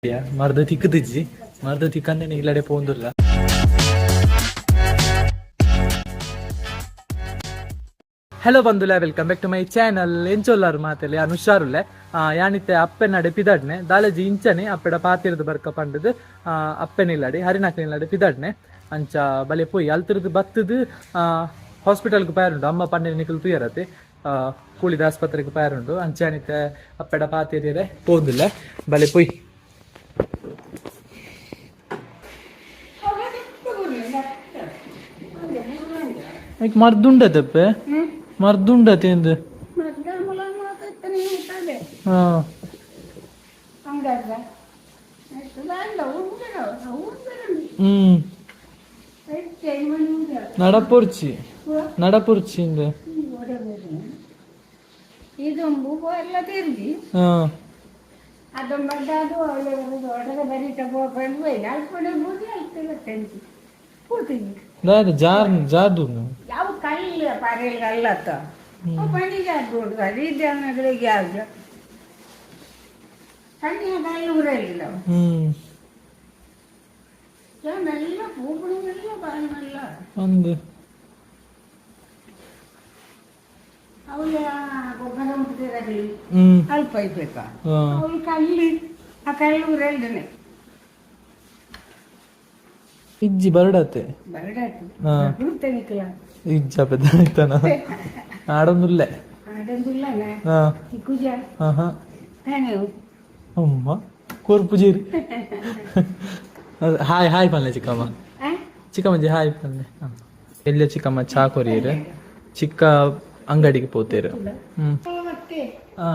ಮರ್ದ ತಿಕ್ಕದಿಜ್ಜಿ, ಮರ್ದ ತಿಕ್ಕಂದೇನೆ ಇಲ್ಲಡೆ ಪೋಂದುಲ್ಲ. ಹಲೋ ಬಂದುಲೆ, welcome back to my channel. ಎಂಚೊಲ್ಲಾರು ಮಾತಲ್ಲಿ ಅನುಷಾರುಲ್ಲೆ. ಯಾನಿತ್ತೆ ಅಪ್ಪೆನಡೆ ಪಿದಾಡ್ನೆ ದಾಲೇಜಿ ಇಂಚನೆ ಅಪ್ಪೆಡ ಪಾತಿರ್ದು ಬರ್ಕ ಪಂಡದು ಅಪ್ಪೆನಿಲ್ಲಡಿ ಹರಿನಾಕನಿಲ್ಲಡೆ ಪಿದಾಡ್ನೆ. ಅಂಚ ಬಲೆ ಪೋಯಿ ಅಲ್ತಿರ್ದು ಬತ್ತದು ಹಾಸ್ಪಿಟಲ್ಗೆ ಪೇರುಂಡು. ಅಮ್ಮ ಪಂಡಿನ ನಿಕಲ್ ತುಯರತೆ ಕೂಳಿದ ಆಸ್ಪತ್ರೆಗೆ ಪೇರುಂಡು. ಅಂಚಾನಿತ್ತೆ ಅಪ್ಪೆಡ ಪಾತಿರಿಯರೆ ಪೋಂದಿಲ್ಲ, ಬಲೆ ಪೋಯ್. ಮರ್ದುಂಡತಪ್ಪೆ, ಮರ್ದುಂಡತೆ ಎಂದು. ಹಾ, ಹ್ಮ್ ನಡಪುರ್ಚಿ ನಡಪುರ್ಚಿ ಇಂದ. ಇದೊಂಬು ಎಲ್ಲ ತಿರುಗಿ ಅದೊಂದು ಅದು ಒಡಗ ಬರೀಟ ಪೋಪಂಡು ಅಲ್ಪಡೆ ಬೂದಿ ಅಲ್ಪೆ ಪೂರ್ತಿ. ದಾದ ಜಾರ್ ಜಾರ್ದು. ಯಾವ ಕಲ್ಲು ಪರೇಲ್ ಕಲ್ಲತ್ತ ಪಂಡಿ ಜಾರ್ದು ಉಂಟು. ಅದು ಇದ್ದಾಗಲಿಗೆ ಯಾವ್ದು ಕಣ್ಣಿನ ಕಲ್ಲು ಊರಲ್ಲಿಲ್ಲ. ಮೆಲ್ಲ ಪೂಪಣೆಲ್ಲ ಬಾಯಿ ಮೆಲ್ಲ. ಒಂದು ಅವಳ ಗೊಬ್ಬರ ಉಂಟು ಅಲ್ಪ ಇರ್ಬೇಕಾ. ಅವಳು ಕಲ್ಲು ಆ ಕಲ್ಲು ಊರಲ್ದನೆ. ಇಜ್ಜಿ ಬರಡತ್ತೆ. ಬರಡಾತು. ಹಾ. ನಿಕ್ಲ. ಇಜ್ಜ ಪೆದ್ದಾಯ್ತಾನ ಆಡೊಂದುಲ್ಲೆ. ಆಡೊಂದುಲ್ಲನ. ಹಾ. ತಿಕ್ಕುಜ. ಹಾ ಹಾ. ತಾನೇ. ಅಮ್ಮ ಕೋರ್ಪು ಜೀರಿ. ಹಾಯ್ ಹಾಯ್ ಪನ್ಲೆ ಚಿಕ್ಕಮ್ಮ. ಚಿಕ್ಕಮ್ಮಜಿ ಹಾಯ್ ಪನ್ಲೆ. ಎಲ್ಲ ಚಿಕ್ಕಮ್ಮ ಚಾ ಕೊರಿಯರು, ಚಿಕ್ಕ ಅಂಗಡಿಗೆ ಪೋತೇರು. ಹ್ಮ್. ಮತ್ತೆ. ಹಾ,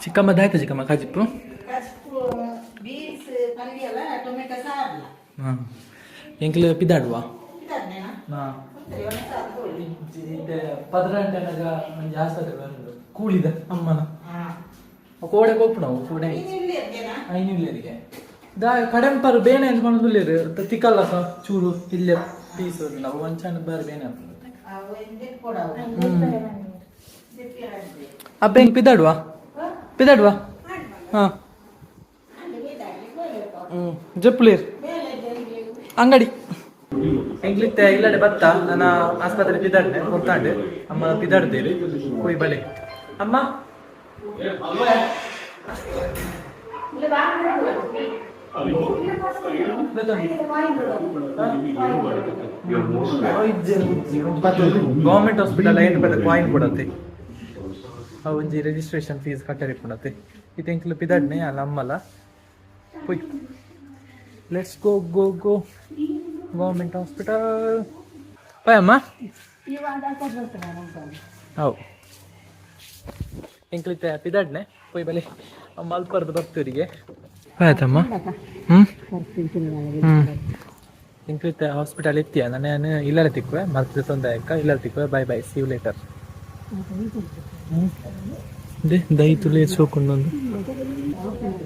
ಚಿಕ್ಕಮ್ಮ ದಾಯ್ತ ಚಿಕ್ಕಮ್ಮ ಕಾಜಿಪ್ಪು. Beans ಪಲ್ಯಲ, tomato ಸಾರ್ಲ. ಹಾ, ಎಂಕ್ಲು ಪಿದಾಡುವ. ಹಾ, ಪದರಂಟೆನಾಗ ಒಂಜಿ ಆಸ್ಪತ್ರೆ ಬಂದು ಕೂಳಿದ ಅಮ್ಮನ ಕೋಡೆ ಕೊಪ್ಪು ನಾವು ಕೋಡೆ. ಐನಿಲ್ಲೇರಿಗೆ ದಾ ಕಡೆಂಪರು ಬೇನೆ ಅಂತ ಪನೊಂದುಲ್ಲೇರು ತಿಕ್ಕಲ್ಲ ಸ ಚೂರು ಇಲ್ಲೇ ಪೀಸ್ ನಾವು ಒಂಚಂಡ ಬಾರಿ ಬೇನೆ ಆಪುಂಡು. ಅಪ್ಪ ಹೆಂಗ್ ಪಿದಾಡುವ ಪಿದಾಡುವ? ಹಾ, ಹ್ಮ್ ಜಪ್ಪುಲೇರ್ ಅಂಗಡಿ ಎಂಗ್ಲಿತ್ತೆ ಇಲ್ಲಡೆ ಬತ್ತ ನನ್ನ ಆಸ್ಪತ್ರೆ ಪಿದಾಡ್ನೆ ಗೊತ್ತಾಂಡೆ. ಅಮ್ಮ ಪಿದಾಡ್ತೇರಿ ಕೊಯ್ ಬಲೆ ಅಮ್ಮ. ಗೌರ್ಮೆಂಟ್ ಹಾಸ್ಪಿಟಲ್ ಏನು ಪದ ಕಾಯಿನ್ ಕೊಡತ್ತೆ, ಅವು ಒಂಜಿ ರಿಜಿಸ್ಟ್ರೇಷನ್ ಫೀಸ್ ಕಟ್ಟರೆ ಕೊಡತ್ತೆ. ಇದು ಎಂಕ್ಲು ಪಿದಾಡ್ನೆ ಅಲ್ಲ ಅಮ್ಮಲ ಪೊಯ್. Let's go go go government hospital. Bye ಅಮ್ಮ. How ಎಂಕ್ಲಿತ್ತೆ ಪಿದಾಡ್ನೆ ಪೊಯ್ ಬಲೆ ಅಮ್ಮ ಅಲ್ಪರ್ದು ಬರ್ತೂರಿಗೆ ಆಯ್ತಮ್ಮ. ಹ್ಮ್ ಹ್ಮ್ ಎಂಕ್ಲಿತ್ತೆ ಹಾಸ್ಪಿಟಲ್ ಇತ್ತಿಯ ನಾನು ಇಲ್ಲರ ತಿಕ್ಕುವೆ ಮರ್ತು ತೊಂದರೆ ಇಲ್ಲರ ತಿಕ್ಕುವೆ. Bye bye, see you later. ದೈ ತುಳಿ ಸೋಕೊಂಡೊಂದು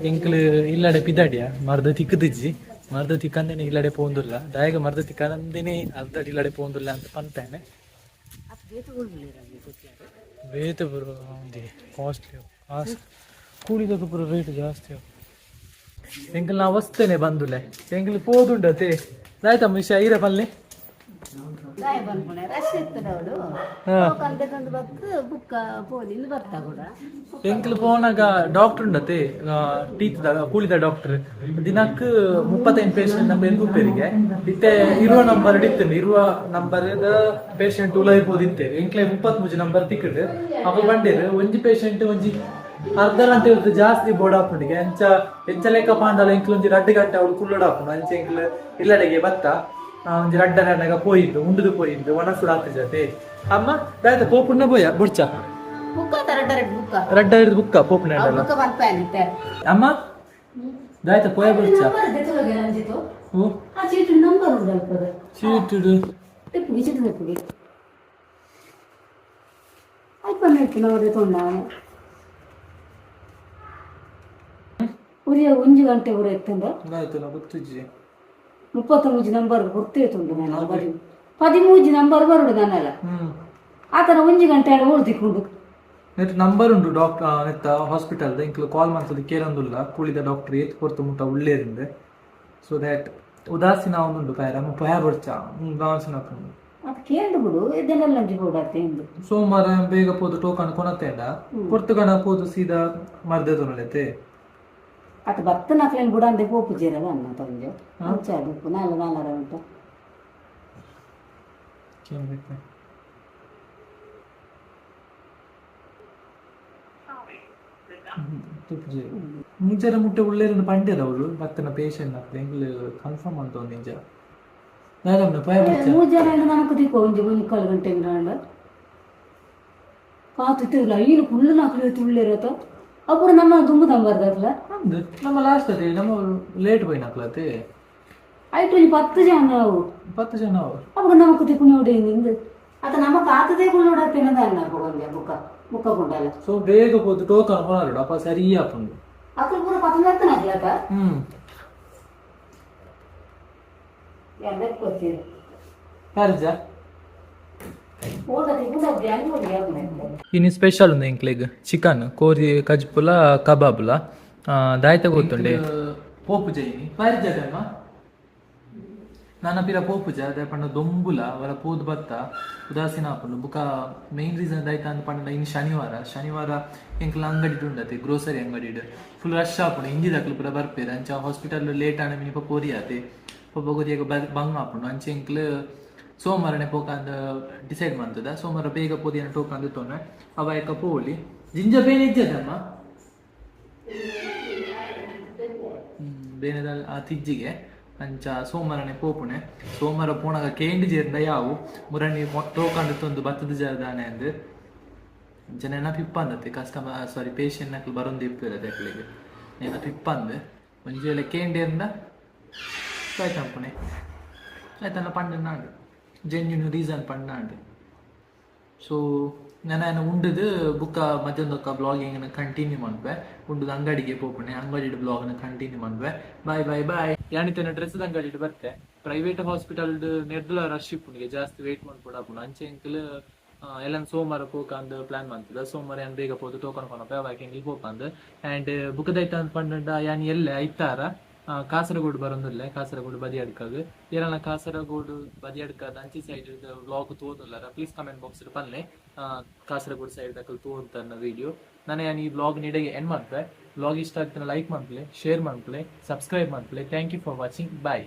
ಎಂಕ್ಲು ಇಲ್ಲಡೆ ಪಿದಾಡಿಯ ಮರ್ದ ತಿಕ್ಕದಿಜ್ಜಿ, ಮರ್ದ ತಿಕ್ಕಂದೇನೆ ಇಲ್ಲಡೆ ಪೋಂದುಲ್ಲ. ದಾಯಗ ಮರ್ದ ತಿಕ್ಕಂದೇನೆ ಅರ್ಧ ಇಲ್ಲಡೆ ಪೋಂದುಲ್ಲ ಅಂತ ಪಂತಾನೆ. ಬೇತೆ ಬರೋ ಕಾಸ್ಟ್ಲಿ ಕಾಸ್ಟ್ ಕೂಡಿದಕ್ಕೆ ಪೂರ ರೇಟ್ ಜಾಸ್ತಿ. ಎಂಕಲ್ ನಾ ವಸ್ತೇನೆ ಬಂದುಲೆ ಎಂಕಲ್ ಪೋದುಂಡತೆ ಆಯ್ತಮ್ಮ ವಿಷಯ ಐರ ಪಲ್ಲೆ. ದಾಯ ಬಂದ್ಪುಣೆ ರಶ್ ಇತ್ತದವಳು. ಹಾ. ಕಂದೆತಂದು ಬತ್ತು ಬುಕ್ಕ ಪೋಲಿಂದ ಬರ್ತಾ ಕೂಡ. ಎಂಕ್ಲು ಪೋನಾಗ ಡಾಕ್ಟರ್ ಉಂಡತೆ ಟೀತ್ ಕೂಳಿದ ಡಾಕ್ಟರ್. ದಿನಕ್ 35 ಪೇಷಂಟ್ ನಂಬರ್ ಎಂಕುಪೇರಿಗೆ ಇತ್ತೆ ಇರುವ ನಂಬರ್ ಇತ್ತು, ಇರುವ ನಂಬರ್ ಪೇಷಂಟ್ ಉಲಾಯಿ ಪೋದಿತ್ತೆ. ಎಂಕ್ಲೆ 33 ನಂಬರ್ ತಿಕ್ಕಡ್ ಅವ ಬಂಡೇರು. ಒಂಜಿ ಪೇಷಂಟ್ ಒಂಜಿ ಅರ್ಧ ಗಂಟೆ ಇರ್ತದೆ ಜಾಸ್ತಿ ಬೋರ್ಡ್ ಆಪುಂಡಿಗೆ. ಅಂಚ ಎಂಚ ಲೆಕ್ಕ ಪಾಂಡಲ ಎಂಕ್ಲು ಒಂಜಿ 2 ಗಂಟೆ ಅವಳು ಕುಲ್ಲೋಡ್ ಆಪುಂಡು. ಅಂಚ ಎಂಕ್ಲು ಇಲ್ಲಡೆಗೆ ಬತ್ತ ಒಂಜಿ ರಡ್ಡ ಗಂಟೆಗ ಪೋಯಿದ್ದು ಉಂಡುದು ಪೋಯಿದ್ದು ಒಣಸು ರಾತ್ರಿ ಜೊತೆ ಅಮ್ಮ ದಾಯ್ತ ಪೋಪುಣ್ಣ ಬೋಯ ಬುಡ್ಚ. ಬುಕ್ಕ ತರ ಬುಕ್ಕ. ರಡ್ಡ ಹಿಡಿದು ಬುಕ್ಕ ಪೋಪುಣ್ಣ. ಅವು ಬುಕ್ಕ ಬರ್ಪಾನಿತ್ತೆ. ಅಮ್ಮ ದಾಯ್ತ ಪೋಯ ಬುಡ್ಚ. ನಂಬರ್ ದೆತ್ತೊಳಗೆ ರಂಜಿತು. ಓ. ಆ ಚೀಟು ನಂಬರ್ ಉಂಟು ಅಲ್ಪದ. ಚೀಟುಡು. ತೆಪ್ಪುಗೆ ಚೀಟು ತೆಪ್ಪುಗೆ ಅಲ್ಪ ನೆಟ್ಟು ನಾವು ತೊಂಡ ಉರಿಯ ಒಂಜಿ ಗಂಟೆ ಕೂಡ ಎತ್ತಂದ. ದಾಯ್ತು ನಾ ಗೊತ್ತಿಜ್ಜಿ. 33 ನಂಬರ್ ಗೊತ್ತೇ ತುಂಡು ನಾನು 13 ನಂಬರ್ ಬರುಡು ನನ್ನಲ್ಲ. ಹ್ಮ್. ಆತನ ಒಂಜಿ ಗಂಟೆ ಓಡ್ ತಿಕ್ಕೊಂಡು. ನೆಟ್ ನಂಬರ್ ಉಂಡು ಡಾಕ್ಟರ್ ನೆತ್ತ ಹಾಸ್ಪಿಟಲ್ ಇಂಕ್ಲು ಕಾಲ್ ಮಂತುದು ಕೇರೊಂದುಲ್ಲ ಕೂಳಿದ ಡಾಕ್ಟರ್ ಏತ್ ಪೊರ್ತು ಮುಟ್ಟ ಉಳ್ಳೇರಿಂದ ಸೊ that ಉದಾಸೀನ ಉಂಡು ಪೇರ ಪಯ ಬೊಡ್ಚ ಉದಾಸೀನ ಆಪುಂಡು. ಅದು ಕೇಂಡು ಬಿಡು ಇದನ್ನೆಲ್ಲ ಅಂಜಿ ಬೋಡಾತೆ ಇಂದು. ಸೋಮವಾರ ಬೇಗ ಪೋದು ಟೋಕನ್ ಕೊನತೇಂಡ ಪೊರ್ತುಗಣ ಪೋದು ಸೀದಾ ಮರ್ದೆ ತೊನಲೆತೆ. ಅತ ಬತ್ತನ ಅಕ್ಲೇನು ಬುಡಂದೆ ಪೋಪು ಜೀರದ ಅನ್ನ ತೊಂಜು ಅಂಚ ಅದು ಉಪ್ಪು ನಾಲ್ ನಾಲ್ಕರ ಉಂಟು. ಮುಂಚೆರ ಮುಟ್ಟೆ ಉಳ್ಳೇರನ್ನು ಪಂಡ್ಯದ ಅವಳು ಬತ್ತನ ಪೇಷಂಟ್ ಅಪ್ಲೆ ಎಂಗ್ಲು ಕನ್ಫರ್ಮ್ ಅಂತ ಒಂದು ನಿಜ ದಾದಮ್ನ ಪಯ ಬೊಡ್ಚ. ಮೂಜನ ನನకు ದಿಕ್ಕೋ ಒಂಜಿ ಮುಕ್ಕಾಲು ಗಂಟೆ ಇಂಗ್ರಾಂಡ ಕಾತು ಇತ್ತಿಲ್ಲ ಐನು ಕುಳ್ಳು ನಾಲ್ಕು ತುಳ್ಳಿರತ್ತ ಅప్పుడు ನಮ್ಮ ದುಂಬು ತಂಬರ್ದಲ್ಲ. ಅಂದ್ ನಮ್ಮ ಲಾಸ್ಟ್ ಅದೇ ನಮ್ಮ ಲೇಟ್ ಪೋಯಿನಕ್ಲತೆ. ಐಟು ಒಂಜಿ 10 ಜನ ಅವು. 10 ಜನ ಅವರು. ಅప్పుడు ನಮಕ್ ತಿಕ್ಕು ನೋಡಿ ನಿಂದು ಅತ ನಮ್ಮ ಕಾತದೇ ಕುಳ್ಳೋಡತ್ತೇನದ ಅನ್ನ ಒಂಜಿ ಬುಕ್ಕ ಬುಕ್ಕ ಗುಂಡಲ್ಲ. ಸೊ ಬೇಗ ಪೋದು ಟೋಕನ್ ಕೊನರೋಡು ಅಪ್ಪ ಸರಿ ಆಪುಂಡು. ಅಕ್ಲು ಪೂರ ಪತ್ತೊಂದು ಅಗ್ಲಕ. ಎಲ್ಲ ಗೊತ್ತಿರ. ಪ್ಯಾರಿಜ. ಓದತಿ ಕೂಡ ಬ್ಯಾಂಗ್ಳೂರ್ ಯಾವ್ದು? ಇನ್ನು ಸ್ಪೆಷಲ್ ಉಂದು ಎಂಕ್ಲೆಗ್ ಚಿಕನ್ ಕೋರಿ ಕಜ್ಪುಲ ಕಬಾಬುಲ ದಾಯ್ತ ಗೊತ್ತುಂಡೆ ಪೋಪು ಜೈನಿ ಪ್ಯಾರಿಜ ಅಮ್ಮ ನಾನ ಪಿರ ಪೋಪುಜ ಅದೇ ಪಂಡ ದೊಂಬುಲ ಅವರ ಪೋದು ಬತ್ತ ಉದಾಸೀನ ಆಪುಂಡು. ಬುಕ ಮೇನ್ ರೀಸನ್ ದಾಯ್ತ ಅಂದ್ ಪಂಡ ಇನ್ನು ಶನಿವಾರ ಶನಿವಾರ ಎಂಕ್ಲ ಅಂಗಡಿ ಉಂಡತೆ ಗ್ರೋಸರಿ ಅಂಗಡಿ ಫುಲ್ ರಶ್ ಆಪುಂಡು ಇಂಜಿದಕ್ಲು ಪೂರ ಬರ್ಪೇರು ಅಂಚ ಹಾಸ್ಪಿಟಲ್ ಲೇಟ್ ಆಂಡ ಮಿನಿ ಪೋರಿಯಾತೆ ಪೊಪ್ಪ ಗೊದಿಯಾಗ ಬಂಗ್ ಆಪುಂಡು. ಅಂಚೆ ಎಂಕ್ಲು ಸೋಮವಾರನೆ ಪೋಕಂದ್ ಡಿಸೈಡ್ ಮಂತದ ಸೋಮವಾರ ಬೇಗ ಪೋದಿಯನ ಟೋಕಂದ್ ತೊನೆ ಅವ ಎಕ್ಕ ಪೋಲಿ ಜಿಂಜ ಬೇನೆ ಇಜ್ಜದಮ್ಮ ಬೇನೆದ ಆ ತಿಜ್ಜಿಗೆ ಅಂಚ ಸೋಮವಾರನೆ ಪೋಪುಣೆ ಸೋಮವಾರ ಪೋಣಗ ಕೇಂಡಿ ಜೇರ್ದ ಯಾವು ಮುರಣಿ ಟೋಕಂಡ್ ತೊಂದು ಬತ್ತದ ಜರ್ದಾನೆ ಅಂದ್ ಅಂಚ ನೆನಪಿಪ್ಪಂದತ್ತೆ ಕಸ್ಟಮರ್ ಸಾರಿ ಪೇಷಂಟ್ ನಕ್ಲು ಬರೊಂದು ಇಪ್ಪುತ್ತೆ ಅಕ್ಲೆಗ್ ನೆನಪಿಪ್ಪಂದ್ ಒಂಜಿ ವೇಳೆ ಕೇಂಡಿರ್ಂಡ ಆಯ್ತಂಪುಣೆ ಆಯ್ತಲ್ಲ ಪಂಡ ಜೆನ್ಯೂನ್ ರೀಸನ್ ಪಂಡಾಂಡ್. ಸೊ ನಾನು ಉಂಡುದು ಬುಕ್ಕ ಮತ್ತೊಂದೊಕ್ಕ ಬ್ಲಾಗಿಂಗ್ ಕಂಟಿನ್ಯೂ ಮನ್ಪೆ ಉಂಡುದು ಅಂಗಡಿಗೆ ಪೋಪುಣೆ ಅಂಗಡಿ ಬ್ಲಾಗ್ನ ಕಂಟಿನ್ಯೂ ಮನ್ಪೆ. Bye bye bye. ಯಾನಿತನ ಡ್ರೆಸ್ ಅಂಗಡಿ ಬರ್ತೆ ಪ್ರೈವೇಟ್ ಹಾಸ್ಪಿಟಲ್ ನೆರ್ದುಲ ರಶ್ ಇಪ್ಪುನಿಗೆ ಜಾಸ್ತಿ ವೇಟ್ ಮಾಡ್ಕೊಡಾಪುಂಡು. ಅಂಚೆ ಎಂಕಲ್ ಎಲ್ಲನ್ ಸೋಮವಾರ ಪೋಕಂದ್ ಪ್ಲಾನ್ ಮಂತದ ಸೋಮವಾರ ಯಾನ್ ಬೇಗ ಪೋದು ಟೋಕನ್ ಕೊನಪೆ ಅವಾಗ ಎಂಕಲ್ ಪೋಪಂದ್ ಆ್ಯಂಡ್ ಬುಕ್ಕದೈತ ಅಂದ್ ಪಂಡ ಯಾನ್ ಎಲ್ಲೆ ಐತಾರ ಕಾಸರಗೋಡು ಬರೊಂದುಲ್ಲೆ ಕಾಸರಗೋಡು ಬದಿಯಡ್ಕಾಗ್ ಏರನ ಕಾಸರಗೋಡು ಬದಿಯಡ್ಕದ ಅಂಚಿ ಸೈಡ್ ವ್ಲಾಗ್ ತೋದುಲ್ಲರ ಪ್ಲೀಸ್ ಕಮೆಂಟ್ ಬಾಕ್ಸ್ ಪನ್ಲೆ ಕಾಸರಗೋಡು ಸೈಡ್ ದಕಲ್ ತೋಂತನ್ನ ವಿಡಿಯೋ. ನಾನು ಯಾನ್ ಈ ವ್ಲಾಗ್ ನೀಡೆಗೆ ಎಂಡ್ ಮನ್ಪೆ. ವ್ಲಾಗ್ ಇಷ್ಟ ಆಗ್ತಾನೆ ಲೈಕ್ ಮನ್ಪುಲೆ, ಶೇರ್ ಮನ್ಪುಲೆ, ಸಬ್ಸ್ಕ್ರೈಬ್ ಮನ್ಪುಲೆ. Thank you for watching, bye.